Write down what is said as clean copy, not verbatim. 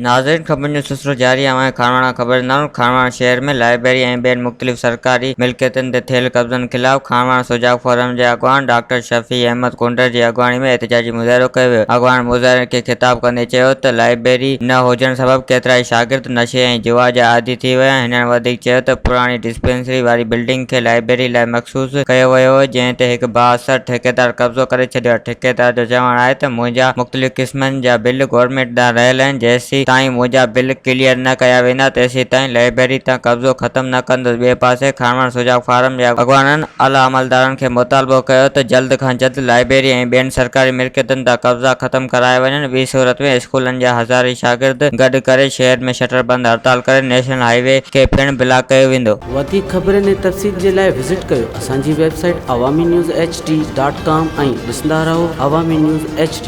ناظرين خبرن جو سلسلو جاري آهي اوهان کي کانواڻ کان خبر ڏينداسون کانواڻ شهر ۾ لائبريري ۽ ٻين مختلف سرڪاري ملڪيتن تي ٿيل قبضن خلاف کانواڻ سجاڳ فورم جي اڳواڻ ڊاڪٽر شفيع احمد ڪونڊر جي اڳواڻي ۾ احتجاجي مظاهرو ڪيو ويو اڳواڻن مظاهرين کي خطاب ڪندي چيو ته لائبريري نه هجڻ سبب ڪيترائي شاگرد نشي ۽ جوا جا عادي ٿي ويا هنن وڌيڪ چيو ته پراڻي ڊسپينسري واري بلڊنگ کي لائبريري لاء مخصوص ڪيو ويو هو جنهن تي هڪ بااثر ٺيڪيدار قبضو ڪري ڇڏيو آهي ٺيڪيدار جو چوڻ آهي ته منهنجا مختلف قسمن جا بل گورنمينٽ ڏانهن رهيل آهن، جيسين تائين منهنجا بل ڪليئر نه ڪيا ويندا تيسين تائين لائبريري تان قبضو ختم نه ڪندس. ٻئي پاسي کانوڻ سجاڳ فارم جي اڳواڻن اعليٰ عملدارن کي مطالبو ڪيو ته جلد کان جلد لائبريري ۽ ٻين سرڪاري ملڪيتن تان قبضا ختم ڪرايا وڃن، ٻي صورت ۾ اسڪولن جا هزارين شاگرد گڏ ڪري شهر ۾ شٽر بند هڙتال ڪري نيشنل هاء وي کي پڻ بلاڪ ڪيو ويندو. وڌيڪ خبرن ۽ تفصيل جي لاء وزٽ ڪيو اسان جي website Awami news H D dot com ۽ ڏسندا رهو عوامي نيوز ايڇ ڊي.